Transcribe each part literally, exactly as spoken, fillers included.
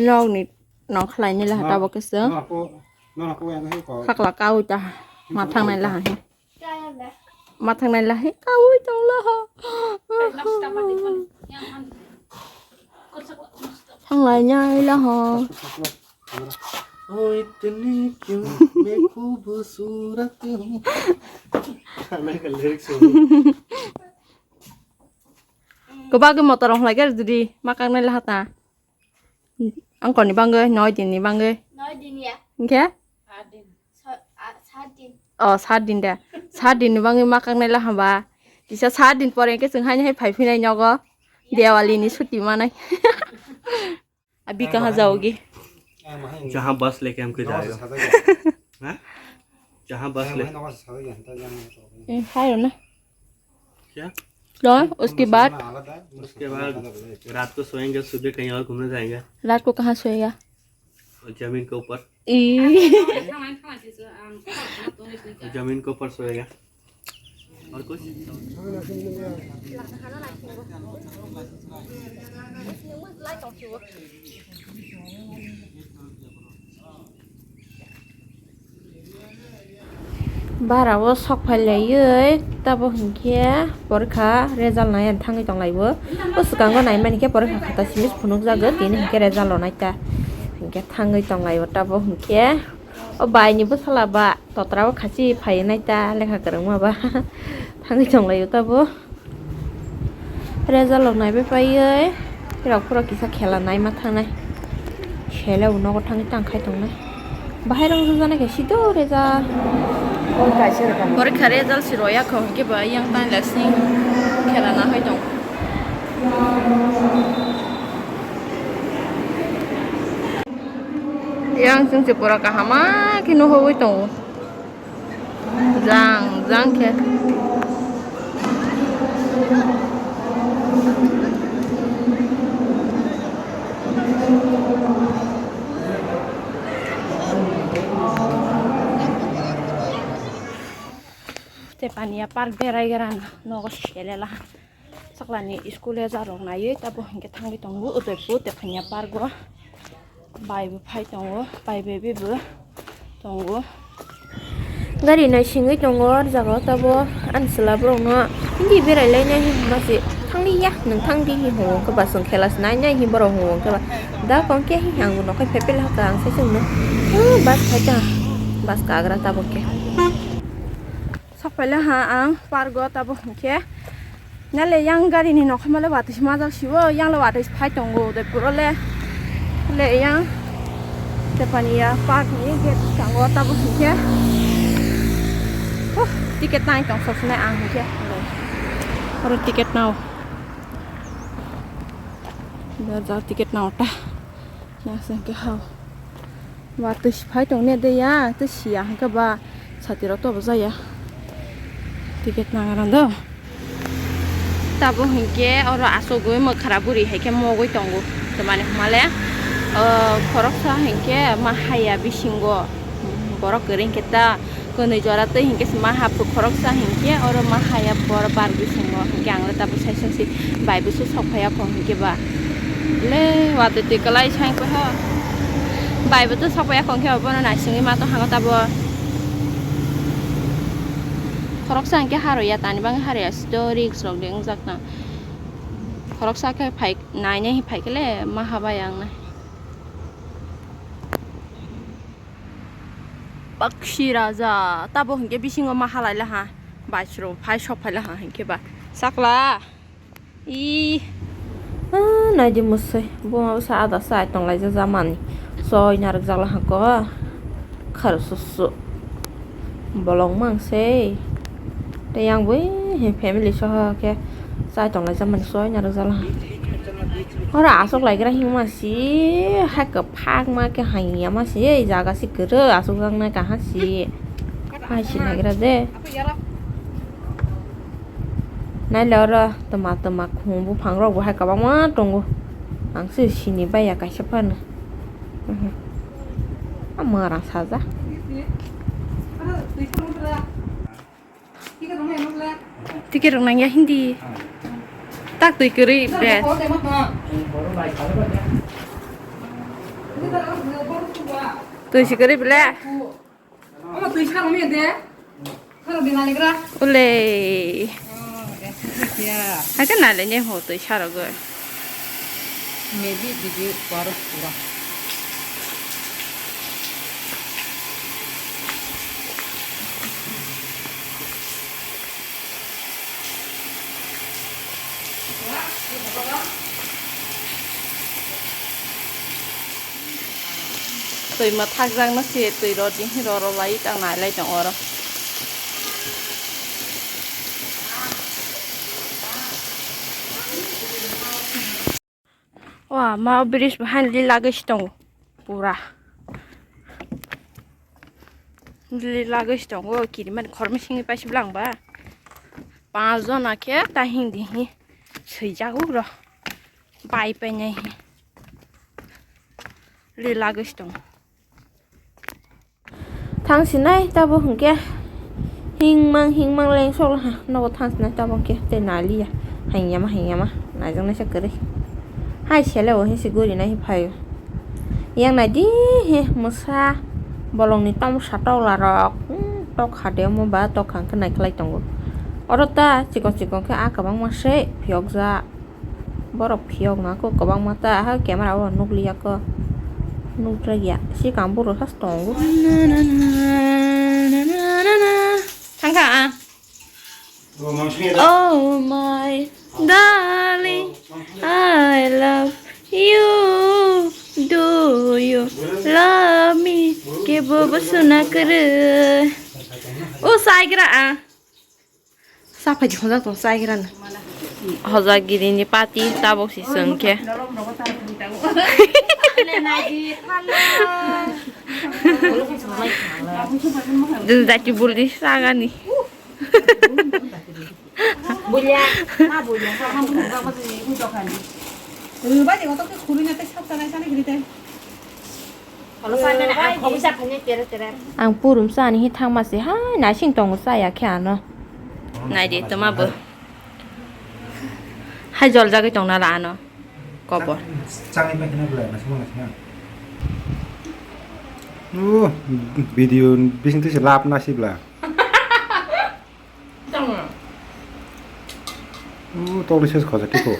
Nokni nong khlai ni laha tabok khe chwng. Hakla kaui ta ma thangnai laha he. Ma thangnai laha he kaui tong laha. Thanglai nai laha. ओ इतनी क्यूट, मैं खूबसूरत हूँ। Kwbangwi motor rok khlai khe jodi ma kangnai laha ta. Angkor ni bangwi, noi din ni bangwi. Noi din ya. Hingkhe? Sa-, a, sat din. Oh, sat din da. Sat din ni bangwi ma kangnai laha ba. Kisa sat din pore hingkhe chwng haino hai phai phinai nogo. Diwali ni chuti manai. अभी कहाँ जाओगे? जहाँ बस लेके हमको जाएगा। हाँ? जहाँ बस ले। ए, हाय हो ना? क्या? लो, उसके बाद? उसके बाद रात को सोएंगे, सुबह कहीं और घूमने जाएंगे। रात को कहाँ सोएगा? जमीन के ऊपर। ई। जमीन के ऊपर सोएगा। Bara o sok phai laiwi tabo hinkhe porikha result nai thangwi tong laibo. O swkango nai mani khe porikha khata simi phunuk jago, tini hinkhe result rw nai ta hinkhe thangwi tong laibo tabo hinkhe. O bai ni bwsala ba totra o khachi phai nai ta lekha kwrwngma ba thangwi tong lai o tabo. Result rok nai bai pai oi rok phuro kisa khela nai ma thangnai. Sele bo nogo thangwi tang khai tongnai. Bahai rok rwjak nai khe sido result. Porikha result si roya kho hwnkhe ba yang tang lasing khela na hai tong. Yang chwng se pura kaham ma khe nuhugwi tongo. Jang jang khe. Tepania park berai gara nogo sele la. Saklani school e jarok naiwi tabo hinkhe thangwi tongo Udaipur Tepania park o. Bai bo phai tongo, bai bai bai bo tongo. Gari naisingwi tongo o jaga o tabo ani chwla borok no hindi berai lainai hinma se thangli ya nwng thang di hi hwngo khe ba chwng khela se nai nai hi borok hwngo khe ba da kong khe hi ang bo nokhai phai phai kha ang sai chwng no bus phai ta bus kagra tabo khe. Sok paila ha ang park o tabo hinkhe. Nale yang gari ni nokha male watwi se majak siwo, yang le watwi se phai tongo, de puro le. Le yang Tepania park ni gate tango tabo hinkhe. Huh, ticket nai tong sok sinai ang hinkhe. Oro ticket nao. Dar jar ticket nao ta. Yang sengke hao. Ba twi si phai tong ne de ya, twi si ya hwnkhe ba sati rok tobo jaya. Ticket nang rang do. Tabo hinkhe oro asogwi mwkhra bwrwi hai khe mogwi tongo. Tamani hwnmale, o, khoroksa hinkhe ma haya bisingo borok kwrwi hinkhe ta. Kwnwi jora twi hinkhe se ma haphu khoroksa hinkhe oro ma haya bor bar bisingo hinkhe ang le tabuk sai songsi bai bwswk sok phaiya kho hinkhe ba le watwi twi kwlai sai khe ho bai bwswk sok phaiya kho hinkhe ba bono naisingwi ma tong hango tabo khoroksa hinkhe harwi ya tani bangwi harwi ya sito risk rok de wngjak tang khoroksa khe phai nainai phai khe le ma habai ang nai. Bakshi raja, tabo hinkhe bisingo ma halai laha, baisro phai sok phai laha hinkhe ba. Sakla, i, ah, naidi musui, buma bwsa ada sai tong laijak jamani, soi narwk jak laha ko, khar susu, bolong mang sei, tei yang bui he family soho khe. Chai tong lai jamani soi narwk jala. Oro aswk lai gra himma si hai kwphak ma khe hai ya ma si ei jaga si kwrwi aswk jak nai kaha si. Hai si lai gra de. Nai le oro twma twma khum buphang rok bo hai kwbangma tongo. Ang se sini bai ya kaisa phano. Mhm. A mwra saja. Ticket rok nangya hindi. Tak twi kwrwi be. Ticket rok nangya hindi. Tak twi kwrwi be. Twi si kwrwi bele. Omo twi sa rwmani de. Khoro di naligra. Ule. Oh, de. Ya. Hakhe nalai ne ho twi sa rwgwi. Maybe video paro pura. Twi mwthakjakno se twi rw di, rw rw lai tang nai lai tong oro. O ama, o bridge bo haino lagwi se tongo pura. Lagwi se tongo, kirimani khormsingni paisa bwlang ba. Panch jona khe ta hindi hi swijago bro. Pai painai hi. Lagwi se tongo. Thang sinai tabuk hwnkhe hingmang hingmang lengsok ha nogo thang sinai tabuk hwnkhe tei naliya hayama hayama naijaknai se kwrwi hai sele o hinsi guri nai phaio. Yang nai di he mwsa bolongni tamsa tokla rok tok ha de omo ba tok hang khe nai khlai tongo oro ta chikon chikon khe a kwbangma se phiyokjak. Borok phiyok na kok kwbangma ta, aha camera o nukliya ko. Nukjagya. Sikang buro has tongo. Thangkha ang. Oh my darling, I love you. Do you love me? Kebo bo suna kwrwi. O saigra ang. Saphai di hojak tong chaigrana. Hojak giri ni pati tabok si sengkhe. Dati buldi sagani. Bulya, ma bulya, ma bulya. Rubai de goto ke khuri na te sab tanai tanai giri te. Ang purum sa ani hi thangma se hai naising tongo chaya khe ano. Nai di toma bo. Hai jol jagwi tongna la ano. Kobo. Changni pai khna bwlai naising naising. Uh, video bising twi se lap na si bla. Tamo. Uh, tokli ses khoja tiko.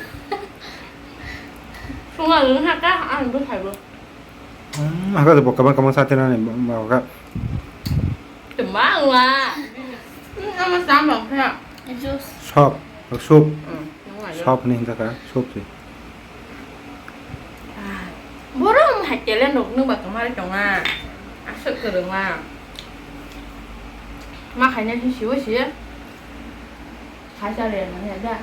Sunga lung haka ang bo saibo. Hmm, haka bo kabang kabang sate nani ma haka. Tembang wa. Hmm, ama sambang kha. Juice. Sop, sop. Hmm, tembang wa. Sop ni hinta ka, sop si. Ah, borok hai talent rok nung ba tongmani tonga. Aswk kwrwngma. Ma khaina si sibo si. Khaisa le manya da.